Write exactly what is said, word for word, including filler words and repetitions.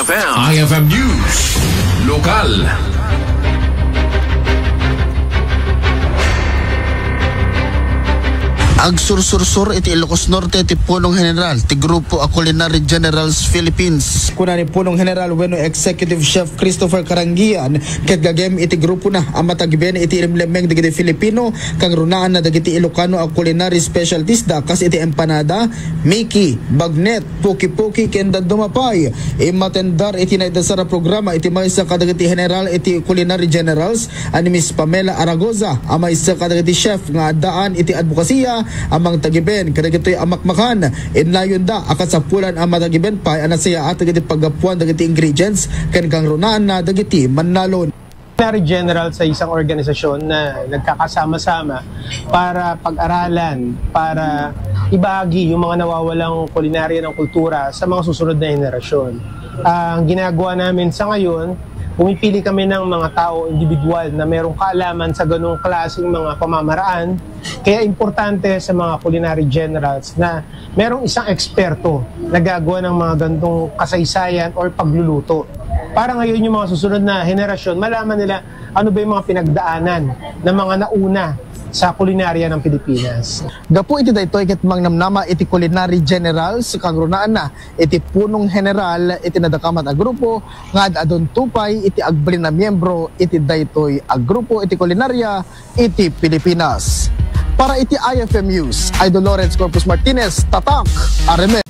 F M. I F M News. Lokal. Agsursursor iti Ilocos Norte ti punong general ti grupo a Culinary Generals Philippines. Kuna ni punong general wenno executive chef Christopher Karangian, ket gagem iti grupona a matagiben iti ilemlemmeng dagiti Filipino, kangrunaanna dagiti Ilocano a culinary specialtiesda, kas iti empanada, miki, bagnet, puki-puki, ken dadduma pay. Immatendar iti naidasar a programa iti maysa kadagiti general iti Culinary Generals a ni Miss Pamela Aragoza, a maysa kadagiti chef nga addaan iti adbokasiya a mangtagiben kadagitoy a makmakan. Inlayonda a kasapulan a matagiben pay a nasayaat dagiti paggapuan dagiti ingredients ken kangrunaanna dagiti mannalon. Culinary General sa isang organisasyon na nagkakasama-sama para pag-aralan, para ibahagi yung mga nawawalang kulinarya ng kultura sa mga susunod na henerasyon. Ang ginagawa namin sa ngayon, pumipili kami ng mga tao, individual na merong kaalaman sa ganung klaseng mga pamamaraan. Kaya importante sa mga culinary generals na merong isang eksperto na gagawa ng mga gantong kasaysayan or pagluluto. Para ngayon yung mga susunod na henerasyon, malaman nila ano ba yung mga pinagdaanan ng mga nauna sa kulinarya ng Pilipinas. Gapu iti daytoy ket mangnamnama iti Culinary Generals, kangrunaanna iti punong general iti nadakamat a grupo nga ad-adun tupay iti agbalin a miyembro iti daytoy a grupo iti kulinarya iti Pilipinas. Para iti I F M News, Idol Lawrence Corpus Martinez, Tatak, Areme.